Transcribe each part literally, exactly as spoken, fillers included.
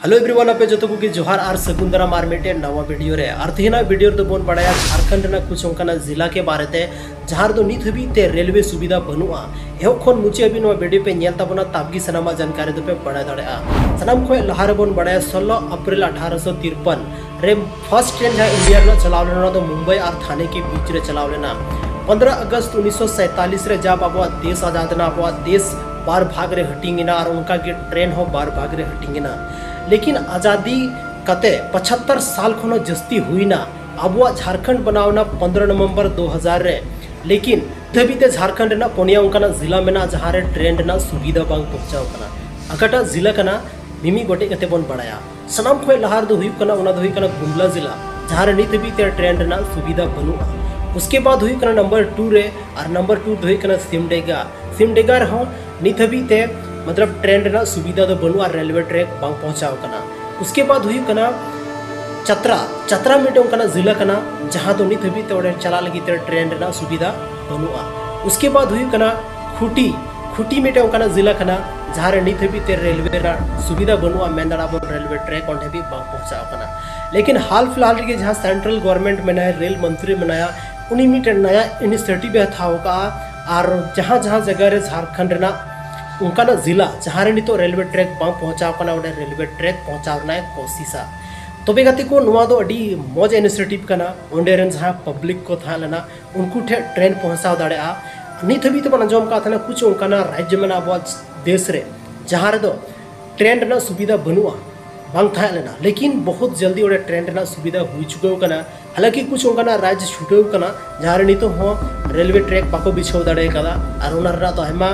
Hello everyone, ᱟᱯᱮ ᱡᱚᱛᱚ ᱠᱚᱜᱮ ᱡᱚᱦᱟᱨ ᱟᱨ ᱥᱟᱹᱜᱩᱱ ᱫᱟᱨᱟᱢ ᱟᱨ ᱢᱤᱫᱴᱮᱱ ᱱᱟᱣᱟ ᱵᱷᱤᱰᱤᱭᱳ ᱨᱮ᱾ ᱟᱨ ᱛᱮᱦᱮᱧᱟᱜ ᱵᱷᱤᱰᱤᱭᱳ ᱨᱮᱫᱚ ᱵᱚᱱ ᱵᱟᱲᱟᱭᱟ ᱡᱷᱟᱲᱠᱷᱚᱸᱰ ᱨᱮᱱᱟᱜ ᱠᱩᱪ ᱚᱱᱠᱟᱱᱟᱜ ᱡᱤᱞᱟ ᱠᱮ ᱵᱟᱨᱮ ᱛᱮ, ᱡᱟᱦᱟᱸ ᱨᱮᱫᱚ ᱱᱤᱛ ᱦᱟᱹᱵᱤᱡ ᱛᱮ ᱨᱮᱞᱣᱮ ᱥᱩᱵᱤᱫᱷᱟ ᱵᱟᱹᱱᱩᱜᱼᱟ᱾ ᱮᱦᱚᱵ ᱠᱷᱚᱱ ᱢᱩᱪᱟᱹᱫ ᱦᱟᱹᱵᱤᱡ ᱱᱚᱣᱟ ᱵᱷᱤᱰᱤᱭᱳ ᱯᱮ ᱧᱮᱞ ᱛᱟᱵᱚᱱᱟ, ᱛᱟᱵ ᱜᱮ ᱥᱟᱱᱟᱢᱟᱜ ᱡᱟᱱᱠᱟᱨᱤ ᱫᱚᱯᱮ ᱵᱟᱲᱟᱭ ᱫᱟᱲᱮᱭᱟᱜᱼᱟ᱾ ᱥᱟᱱᱟᱢ ᱠᱷᱚᱱ ᱞᱟᱦᱟ ᱨᱮᱵᱚᱱ ᱵᱟᱲᱟᱭᱟ ᱥᱳᱞᱞᱳ ᱮᱯᱨᱤᱞ ᱟᱴᱷᱟᱨᱚᱥᱚ ᱛᱤᱨᱯᱚᱱ ᱨᱮ ᱯᱷᱟᱨᱥᱴ ᱴᱨᱮᱱ ᱡᱟᱦᱟᱸ ᱤᱱᱰᱤᱭᱟ ᱨᱮᱱᱟᱜ ᱪᱟᱞᱟᱣ ᱞᱮᱱᱟ, ᱚᱱᱟ ᱫᱚ ᱢᱩᱢᱵᱟᱭ ᱟᱨ ᱛᱷᱟᱱᱮ ᱠᱮ ᱵᱤᱪ ᱨᱮ ᱪᱟᱞᱟᱣ ᱞᱮᱱᱟ᱾ ᱯᱚᱱᱫᱽᱨᱚ ᱟᱜᱚᱥᱴ ᱩᱱᱤᱥᱥᱚ ᱥᱟᱭᱛᱟᱞᱤᱥ ᱨᱮ ᱡᱟᱵ ᱟᱵᱚᱣᱟᱜ ᱫᱮᱥ ᱟᱡᱟᱫ ᱮᱱᱟ, ᱟᱵᱚᱣᱟᱜ ᱫᱮᱥ ᱵᱟᱨ ᱵᱷᱟᱜᱽ ᱨᱮ ᱦᱟᱹᱴᱤᱧ ᱮᱱᱟ ᱟᱨ ᱚᱱᱠᱟ ᱜᱮ ᱴᱨᱮᱱ ᱦᱚᱸ ᱵᱟᱨ ᱵᱷᱟᱜᱽ ᱨᱮ ᱦᱟᱹᱴᱤᱧ ᱮᱱᱟ᱾ ᱞᱮᱠᱤᱱ ᱟᱡᱟᱫᱤ ᱠᱟᱛᱮ ᱯᱚᱪᱟᱛᱛᱚᱨ ᱥᱟᱞ ᱠᱷᱚᱱ ᱦᱚᱸ ᱡᱟᱹᱥᱛᱤ ᱦᱩᱭᱱᱟ᱾ ᱟᱵᱚᱣᱟᱜ ᱡᱷᱟᱲᱠᱷᱚᱸᱰ ᱵᱮᱱᱟᱣ ᱮᱱᱟ ᱯᱚᱱᱫᱽᱨᱚ ᱱᱚᱵᱷᱮᱢᱵᱚᱨ ᱫᱩ ᱦᱟᱡᱟᱨ ᱨᱮ᱾ ᱞᱮᱠᱤᱱ ᱱᱤᱛ ᱦᱟᱹᱵᱤᱡ ᱛᱮ ᱡᱷᱟᱲᱠᱷᱚᱸᱰ ᱨᱮᱱᱟᱜ ᱯᱩᱱᱭᱟ ᱚᱱᱠᱟᱱᱟᱜ ᱡᱤᱞᱟ ᱢᱮᱱᱟᱜᱼᱟ, ᱡᱟᱦᱟᱸ ᱨᱮ ᱴᱨᱮᱱ ᱨᱮᱱᱟᱜ ᱥᱩᱵᱤᱫᱷᱟ ᱵᱟᱝ ᱯᱚᱦᱪᱟᱣ ᱠᱟᱱᱟ᱾ ᱚᱠᱟᱴᱟᱜ ᱡᱤᱞᱟ ᱠᱟᱱᱟ, ᱢᱤᱢᱤᱫ ᱜᱚᱴᱮᱡ ᱠᱟᱛᱮ ᱵᱚᱱ ᱵᱟᱲᱟᱭᱟ᱾ ᱥᱟᱱᱟᱢ ᱠᱷᱚᱱ ᱞᱟᱦᱟ ᱨᱮᱫᱚ ᱦᱩᱭᱩᱜ ᱠᱟᱱᱟ, ᱚᱱᱟ ᱫᱚ ᱦᱩᱭᱩᱜ ᱠᱟᱱᱟ ᱜᱩᱢᱞᱟ ᱡᱤᱞᱟ, ᱡᱟᱦᱟᱸ ᱨᱮ ᱱᱤᱛ ᱦᱟᱹᱵᱤᱡ ᱛᱮ ᱴᱨᱮᱱ ᱨᱮᱱᱟᱜ ᱥᱩᱵᱤᱫᱷᱟ ᱵᱟᱹᱱᱩᱜᱼᱟ᱾ ᱩᱥᱠᱮ ᱵᱟᱫ ᱦᱩᱭᱩᱜ ᱠᱟᱱᱟ ᱱᱟᱢᱵᱟᱨ ᱴᱩ ᱨᱮ, ᱟᱨ ᱱᱟᱢᱵᱟᱨ ᱴᱩ ᱫᱚ ᱦᱩᱭᱩᱜ ᱠᱟᱱᱟ ᱥᱤᱢᱰᱮᱜᱟ᱾ ᱥᱤᱢᱰᱮᱜᱟ ᱨᱮᱦᱚᱸ ᱱᱤᱛ ᱦᱟᱹᱵᱤᱡ ᱛᱮ ᱢᱚᱛᱞᱚᱵ ᱴᱨᱮᱱ ᱨᱮᱱᱟᱜ ᱥᱩᱵᱤᱫᱷᱟ ᱫᱚ ᱵᱟᱹᱱᱩᱜᱼᱟ, ᱨᱮᱞᱣᱮ ᱴᱨᱮᱠ ᱵᱟᱝ ᱯᱚᱦᱪᱟᱣ ᱠᱟᱱᱟ᱾ ᱩᱥᱠᱮ ᱵᱟᱫ ᱦᱩᱭᱩᱜ ᱠᱟᱱᱟ ᱪᱟᱛᱨᱟ᱾ ᱪᱟᱛᱨᱟ ᱢᱤᱫᱴᱮᱱ ᱚᱱᱠᱟᱱᱟᱜ ᱡᱤᱞᱟ ᱠᱟᱱᱟ, ᱡᱟᱦᱟᱸ ᱫᱚ ᱱᱤᱛ ᱦᱟᱹᱵᱤᱡ ᱛᱮ ᱚᱸᱰᱮ ᱪᱟᱞᱟᱜ ᱞᱟᱹᱜᱤᱫ ᱛᱮ ᱴᱨᱮᱱ ᱨᱮᱱᱟᱜ ᱥᱩᱵᱤᱫᱷᱟ ᱵᱟᱹᱱᱩᱜᱼᱟ᱾ ᱩᱥᱠᱮ ᱵᱟᱫ ᱦᱩᱭᱩᱜ ᱠᱟᱱᱟ ᱠᱷᱩᱴᱤ᱾ ᱠᱷᱩᱴᱤ ᱢᱤᱫᱴᱮᱱ ᱚᱱᱠᱟᱱᱟᱜ ᱡᱤᱞᱟ ᱠᱟᱱᱟ, ᱡᱟᱦᱟᱸ ᱨᱮ ᱱᱤᱛ ᱦᱟᱹᱵᱤᱡ ᱛᱮ ᱨᱮᱞᱣᱮ ᱨᱮᱱᱟᱜ ᱥᱩᱵᱤᱫᱷᱟ ᱵᱟᱹᱱᱩᱜᱼᱟ, ᱢᱮᱱ ᱫᱟᱲᱮᱭᱟᱜᱼᱟ ᱵᱚᱱ ᱨᱮᱞᱣᱮ ᱴᱨᱮᱠ ᱚᱸᱰᱮ ᱦᱟᱹᱵᱤᱡ ᱵᱟᱝ ᱯᱚᱦᱪᱟᱣ ᱠᱟᱱᱟ᱾ ᱞᱮᱠᱤᱱ ᱦᱟᱞ ᱯᱷᱤᱞᱦᱟᱞ ᱨᱮᱜᱮ ᱡᱟᱦᱟᱸ ᱥᱮᱱᱴᱨᱟᱞ ᱜᱚᱵᱷᱚᱨᱱᱢᱮᱱᱴ ᱢᱮᱱᱟᱭᱟ, ᱨᱮᱞ ᱢᱚᱱᱛᱨᱤ ᱢᱮᱱᱟᱭᱟ, ᱩᱱᱤ ᱢᱤᱫᱴᱮᱱ ᱱᱟᱭᱟ ᱤᱱᱤᱥᱤᱭᱮᱴᱤᱵᱷ ᱮ ᱦᱟᱛᱟᱣ ᱟᱠᱟᱫᱼᱟ᱾ ᱟᱨ ᱡᱟᱦᱟᱸ ᱡᱟᱦᱟᱸ ᱡᱟᱭᱜᱟ ᱨᱮ ᱡᱷᱟᱲᱠᱷᱚᱸᱰ ᱨᱮᱱᱟᱜ ᱚᱱᱠᱟᱱᱟᱜ ᱡᱤᱞᱟ, ᱡᱟᱦᱟᱸ ᱨᱮ ᱱᱤᱛᱚᱜ ᱨᱮᱞᱣᱮ ᱴᱨᱮᱠ ᱵᱟᱝ ᱯᱚᱦᱪᱟᱣ ᱠᱟᱱᱟ, ᱚᱸᱰᱮ ᱨᱮᱞᱣᱮ ᱴᱨᱮᱠ ᱯᱚᱦᱪᱟᱣ ᱨᱮᱱᱟᱜ ᱮ ᱠᱳᱥᱤᱥᱟ᱾ ᱛᱚᱵᱮ ᱜᱟᱛᱮ ᱠᱚ, ᱱᱚᱣᱟ ᱫᱚ ᱟᱹᱰᱤ ᱢᱚᱡᱽ ᱤᱱᱤᱥᱤᱭᱮᱴᱤᱵᱷ ᱠᱟᱱᱟ᱾ ᱚᱸᱰᱮ ᱨᱮᱱ ᱡᱟᱦᱟᱸ ᱯᱟᱵᱽᱞᱤᱠ ᱠᱚ ᱛᱟᱦᱮᱸ ᱞᱮᱱᱟ, ᱩᱱᱠᱩ ᱴᱷᱮᱱ ᱴᱨᱮᱱ ᱯᱚᱦᱪᱟᱣ ᱫᱟᱲᱮᱭᱟᱜᱼᱟ᱾ ᱱᱤᱛ ᱦᱟᱹᱵᱤᱡ ᱛᱮᱵᱚᱱ ᱟᱸᱡᱚᱢ ᱟᱠᱟᱫ ᱛᱟᱦᱮᱱᱟ, ᱠᱩᱪ ᱚᱱᱠᱟᱱᱟᱜ ᱨᱟᱡᱽᱡᱚ ᱢᱮᱱᱟᱜᱼᱟ ᱟᱵᱚᱣᱟᱜ ᱫᱮᱥ ᱨᱮ, ᱡᱟᱦᱟᱸ ᱨᱮᱫᱚ ᱴᱨᱮᱱ ᱨᱮᱱᱟᱜ ᱥᱩᱵᱤᱫᱷᱟ ᱵᱟᱹᱱᱩᱜᱼᱟ, ᱵᱟᱝ ᱛᱟᱦᱮᱸ ᱞᱮᱱᱟ᱾ ᱞᱮᱠᱤᱱ ᱵᱚᱦᱩᱛ ᱡᱚᱞᱫᱤ ᱚᱸᱰᱮ ᱴᱨᱮᱱ ᱨᱮᱱᱟᱜ ᱥᱩᱵᱤᱫᱷᱟ ᱦᱩᱭ ᱪᱩᱠᱟᱹᱣ ᱠᱟᱱᱟ᱾ ᱦᱟᱞᱟᱸᱠᱤ ᱠᱩᱪ ᱚᱱᱠᱟᱱᱟᱜ ᱨᱟᱡᱽ ᱪᱷᱩᱴᱟᱹᱣ ᱠᱟᱱᱟ, ᱡᱟᱦᱟᱸ ᱨᱮ ᱱᱤᱛᱚᱜ ᱦᱚᱸ ᱨᱮᱞᱣᱮ ᱴᱨᱮᱠ ᱵᱟᱠᱚ ᱵᱤᱪᱷᱟᱹᱣ ᱫᱟᱲᱮ ᱠᱟᱫᱟ᱾ ᱟᱨ ᱚᱱᱟ ᱨᱮᱱᱟᱜ ᱫᱚ ᱟᱭᱢᱟ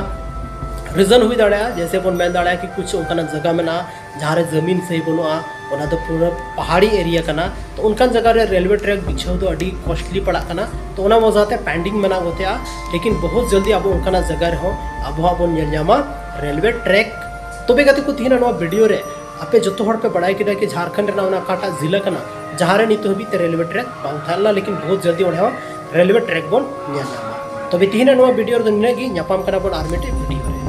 ᱨᱤᱡᱚᱱ ᱦᱩᱭ ᱫᱟᱲᱮᱭᱟᱜᱼᱟ᱾ ᱡᱮᱭᱥᱮ ᱵᱚᱱ ᱢᱮᱱ ᱫᱟᱲᱮᱭᱟᱜᱼᱟ ᱠᱤ ᱠᱩᱪ ᱚᱱᱠᱟᱱᱟᱜ ᱡᱟᱭᱜᱟ ᱢᱮᱱᱟᱜᱼᱟ, ᱡᱟᱦᱟᱸ ᱨᱮ ᱡᱟᱢᱤᱱ ᱥᱟᱹᱦᱤ ᱵᱟᱹᱱᱩᱜᱼᱟ, ᱚᱱᱟ ᱫᱚ ᱯᱩᱨᱟᱹ ᱯᱟᱦᱟᱲᱤ ᱮᱨᱤᱭᱟ ᱠᱟᱱᱟ᱾ ᱛᱚ ᱚᱱᱠᱟᱱ ᱡᱟᱭᱜᱟ ᱨᱮ ᱨᱮᱞᱣᱮ ᱴᱨᱮᱠ ᱵᱤᱪᱷᱟᱹᱣ ᱫᱚ ᱟᱹᱰᱤ ᱠᱚᱥᱴᱞᱤ ᱯᱟᱲᱟᱜ ᱠᱟᱱᱟ᱾ ᱛᱚ ᱚᱱᱟ ᱚᱡᱟᱛᱮ ᱯᱮᱱᱰᱤᱝ ᱢᱮᱱᱟᱜ ᱜᱚᱛᱮᱜᱼᱟ᱾ ᱞᱮᱠᱤᱱ ᱵᱚᱦᱩᱛ ᱡᱚᱞᱫᱤ ᱟᱵᱚ ᱚᱱᱠᱟᱱᱟᱜ ᱡᱟᱭᱜᱟ ᱨᱮᱦᱚᱸ ᱟᱵᱚ ᱦᱟᱸᱜ ᱵᱚᱱ ᱧᱮᱞ ᱧᱟᱢᱟ ᱨᱮᱞᱣᱮ ᱴᱨᱮᱠ᱾ ᱛᱚᱵᱮ ᱜᱟᱛᱮ ᱠᱚ, ᱛᱮᱦᱮᱧᱟᱜ ᱱᱚᱣᱟ ᱵᱷᱤᱰᱤᱭᱳ ᱨᱮ ᱟᱯᱮ ᱡᱚᱛᱚ ᱦᱚᱲ ᱯᱮ ᱵᱟᱲᱟᱭ ᱠᱮᱫᱟ ᱠᱤ ᱡᱷᱟᱲᱠᱷᱚᱸᱰ ᱨᱮᱱᱟᱜ ᱚᱱᱟ ᱚᱠᱟᱴᱟᱜ ᱡᱤᱞᱟ ᱠᱟᱱᱟ, ᱡᱟᱦᱟᱸ ᱨᱮ ᱱᱤᱛ ᱦᱟᱹᱵᱤᱡ ᱛᱮ ᱨᱮᱞᱣᱮ ᱴᱨᱮᱠ ᱵᱟᱝ ᱛᱟᱦᱮᱸ ᱞᱮᱱᱟ, ᱞᱮᱠᱤᱱ ᱵᱚᱦᱩᱛ ᱡᱚᱞᱫᱤ ᱚᱸᱰᱮ ᱦᱚᱸ ᱨᱮᱞᱣᱮ ᱴᱨᱮᱠ ᱵᱚᱱ ᱧᱮᱞ ᱧᱟᱢᱟ᱾ ᱛᱚᱵᱮ ᱛᱮᱦᱮᱧᱟᱜ ᱱᱚᱣᱟ ᱵᱷᱤᱰᱤᱭᱳ ᱨᱮᱫᱚ ᱱᱤᱱᱟᱹᱜ ᱜᱮ᱾ ᱧᱟᱯᱟᱢ ᱠᱟᱱᱟ ᱵᱚᱱ ᱟᱨ ᱢᱤᱫᱴᱮᱡ ᱵᱷᱤᱰᱤᱭᱳ ᱨᱮ᱾